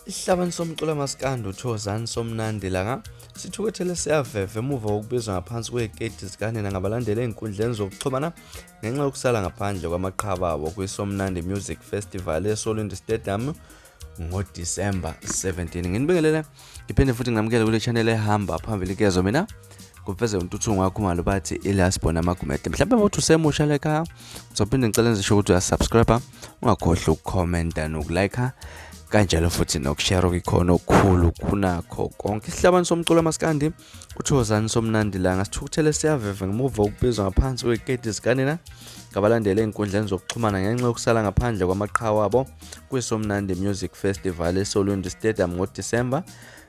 Isihlabani somculo kamaskandi uThokozani Somnandi Langa sithukuthele siyaveva emuva kokubizwa ngaphansi kweziketi zikanina ngabalandeli ezinkundleni zokuxhumana ngenxa yokusala ngaphandle kwamaqhaba abo kwiSomnandi Music Festival eSolundi Stadium ngoDisemba 17. Nginibingelele ngiphinde futhi nginamukele kule channel ehamba phambili kezo mina kuveze uNtuthu Wakhumalo bathi iLasbon amagumede. Mhlawumbe uthi usemusha lekhaya uzophinde ngicela ngisho ukuthi uyasubscribe ungakhohlwa ukukhomenta nokulike kanjalo futhi nokushare okuyikhona okukhulu kunakho konke. Isihlabani somculo amaskandi uThokozani Somnandi Langa sithukuthele siyaveva ngemuva kokubizwa ngaphansi kweketi zikanina ngabalandeli ey'nkundleni zokuxhumana ngenxa yokusala ngaphandle kwamaqhawe abo kwiSomnandi Music Festival eSolundi Stadium ngoDisemba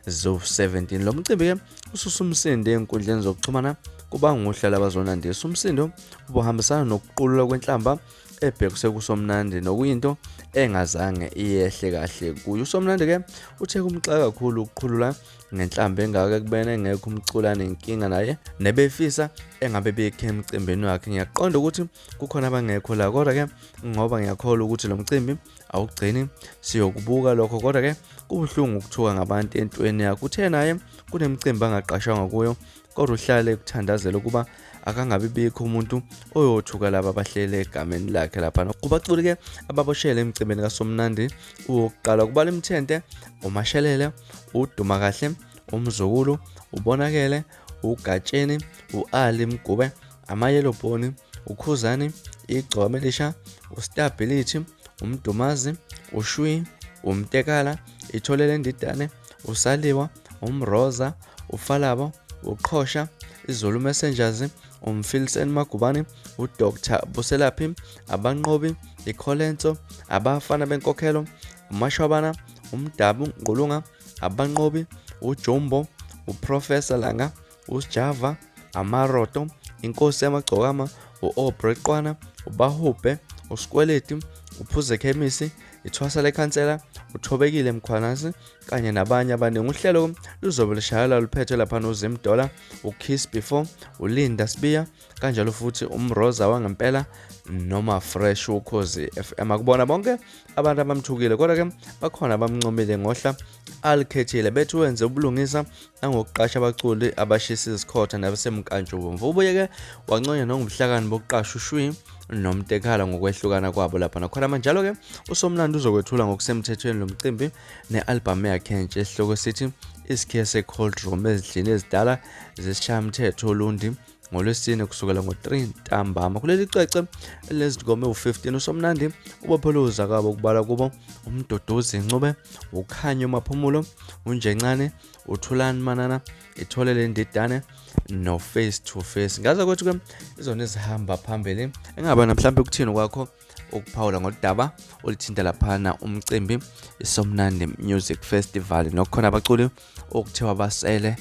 zo-17. Lo mcimbi-ke ususa umsindo ey'nkundleni zokuxhumana kuba nguhla labazonandisa. Umsindo ubuhambisana nokuqulula kwenhlamba ebhekise kuSomnandi nokuyinto engazange iyehle kahle kuye. USomnandi-ke uthe kumxaka kakhulu ukuqhulula ngenhlamba engaka ekubeni engekho umculi anenkinga naye nebefisa engabe bekhe emcimbini wakhe. Ngiyaqonda ukuthi kukhona abangekho la kodwa-ke ngoba ngiyakholwa ukuthi lo mcimbi awugcini siyokubuka lokho kodwa-ke kubuhlungu ukuthuka ngabantu entweni yakho. Uthe naye kunemicimbi angaqashwanga kuyo kodwa uhlale ekuthandazela ukuba akangabi bikho umuntu oyothuka laba abahlele egameni lakhe lapha. Kubaculi-ke ababoshele emcimbini kaSomnandi uwokuqala kubala iMthente, uMashelele, uDuma Kahle, uMzukulu, uBonakele, uGatsheni, u-Ali Mgube, Amayelobhoni, uKhuzani, Igcokama Elisha, uStability, uMdumazi, uShwi, uMtekala, Ithole Lendidane, uSaliwa, uMroza, uFalabo, uQhosha, iZulu Messengers, uMfilisen Magubane, uDr Buselaphi, Abanqobi, iKholenso, Abafana Benkokhelo, uMashwabana, uMdabu Ngqulunga, Abanqobi, uJumbo, uProfessor Langa, uSjava, Amaroto, Inkosi Yamagcokama, u-Aubrey Qwana, uBahubhe, uSkweleti, uPhuzekhemisi, Ithwasa Lekhansela, uThobekile Mkhwanazi kanye nabanye abaningi. Uhlelo luzobe lushayelwa luphethwe lapha noZimdola, uKiss Before, uLinda Sibiya kanjalo futhi uMroza wangempela noma Fresh Ukhozi FM. Akubona bonke abantu abamthukile kodwa ke bakhona abamncomile ngohla alikhethile bethi wenze ubulungisa nangokuqasha abaculi abashisa izikhotha nabasemnkantshubomvu. Ubuye-ke wanconya nangobuhlakani bokuqasha uShwi noMtekhala ngokwehlukana kwabo lapha nakhona. Manjalo-ke uSomnandi uzokwethula ngokusemthethweni lo mcimbi ne-albhamu yakhe entsha esihloko sithi Isikhiye Se-Cold Room ezindlini ezidala zesishayamthetho Olundi ngoLwesine kusukela ngo-3 ntambama. Kuleli cwece lezingoma ewu-15 uSomnandi ubophele uzakwabo kubala kubo uMduduzi Ncube, uKhanyo Maphumulo, uNjencane, uThulani Manana, Ithole Lendidane no-Face to Face. Ngaze kwethu ke izona ezihamba phambili. Engaba mhlawumbe ukuthini kwakho ukuphawula ngodaba oluthinta laphana umcimbi iSomnandi Music Festival nokukhona abaculi okuthiwa basele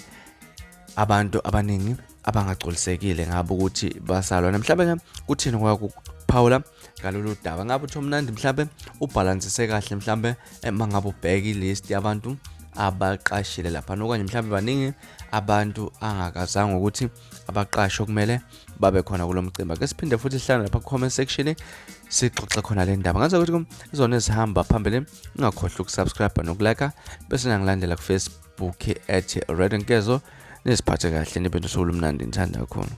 abantu abaningi abangagculisekile ngabo ukuthi basalwa namhlawumbe ke kuthini kwakho ukuphawula ngalolu daba ngabe uthi umnandi mhlawumbe ubhalansise kahle mhlawumbe uma ngabe ubheka ilist yabantu abaqashile lapha okanye mhlawumbe baningi abantu angakazange ukuthi abaqashi okumele babe khona kulo mcimbi. Ake siphinde futhi sihlangane lapha ku-comment section sixoxe khona le ndaba. Ngaze ukuthi izona ezihamba phambili, ungakhohlwa ukusubscribe nokulike bese nangilandela ku-Facebook at Red Nkezo. Niziphathe kahle nibe nosuku olumnandi, ngithanda kakhulu.